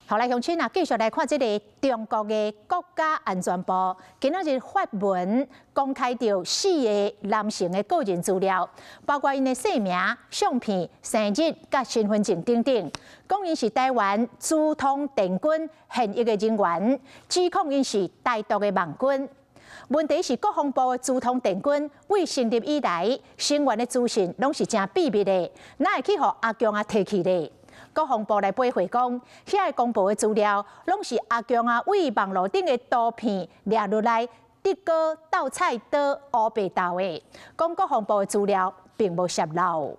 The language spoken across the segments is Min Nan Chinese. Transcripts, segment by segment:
好來，鄉親啊，繼續來看這个中國的國家安全部今仔日發文公開著四个男性的個人資料，包括𪜶的姓名、相片、生日佮身份證等等，講𪜶是台灣資通電軍現役的人員，指控𪜶是台獨的網軍。問題是國防部的資通電軍對成立以來，成員的資訊攏是誠秘密的，哪會去予阿共仔提去咧？國防部來回覆講，遐个公布的資料，攏是阿共仔對網路頂的圖片掠落來，竹篙鬥菜刀烏白鬥的，講國防部的資料並無洩漏。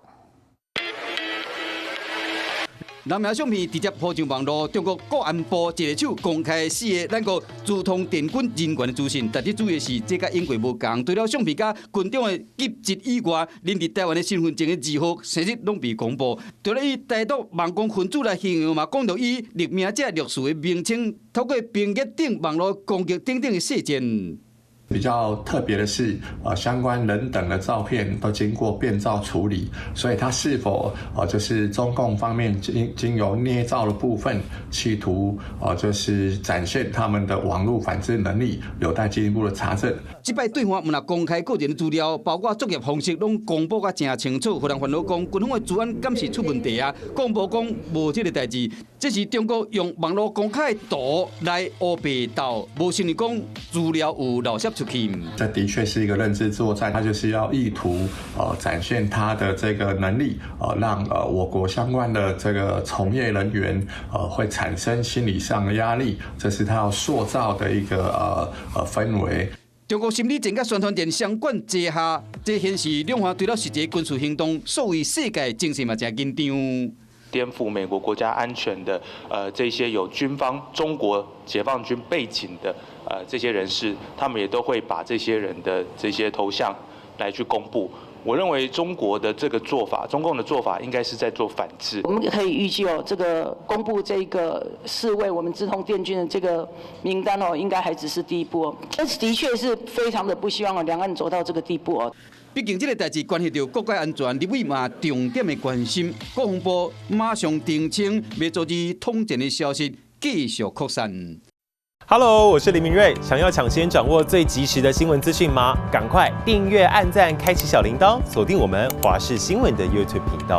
男名相片直接鋪上網路，中國國安部一个手公開四个咱國資通電軍人員的資訊，但是注意的是，這佮英國無仝，除了相片佮軍長的級職以外，連佇台灣的身份證的字號、生日攏被公布。除了以台獨網攻分子來形容嘛，講著以匿名者律師的名稱，透過平日頂網路攻擊等等的細節。比較特別的是，相關人等的照片都經過變造處理，所以他是否，就是中共方面經由捏造的部分，企圖，就是展現他們的網絡反制能力，有待進一步的查證。這擺對方毋但公開個人資料，包括作業方式攏公布甲誠清楚，予人煩惱講軍方的資安敢是出問題啊？公布講無這个代誌，這是中國用網路公開圖來烏白鬥，無承認講資料有漏洩出去。這的確是一個認知作戰，他就是要意圖展現他的這個能力，讓我國相關的這個從業人員會產生心理上的壓力，這是他要塑造的一個氛圍。中國心理戰佮宣傳戰雙管齊下，這顯示兩岸對了實際軍事行動，所謂世界情勢嘛誠緊張。顛覆美國國家安全的，這些有軍方中國解放軍背景的，這些人士，他們也都會把這些人的這些頭像來去公布。我認為中國的這個做法，中共的做法應該是在做反制。我們可以預計哦，這個公布這個四位我們資通電軍的這個名單哦，應該還只是第一步哦。但是的確是非常的不希望哦，兩岸走到這個地步哦。畢竟這个代誌關係著國家安全，立委嘛重點的關心，國防部馬上澄清，欲阻止統戰的消息繼續擴散。 Hello，我是林明瑞，想要搶先掌握最及時的新聞資訊嗎？趕快訂閱、按讚、開啟小鈴鐺，鎖定我們華視新聞的 YouTube 頻道。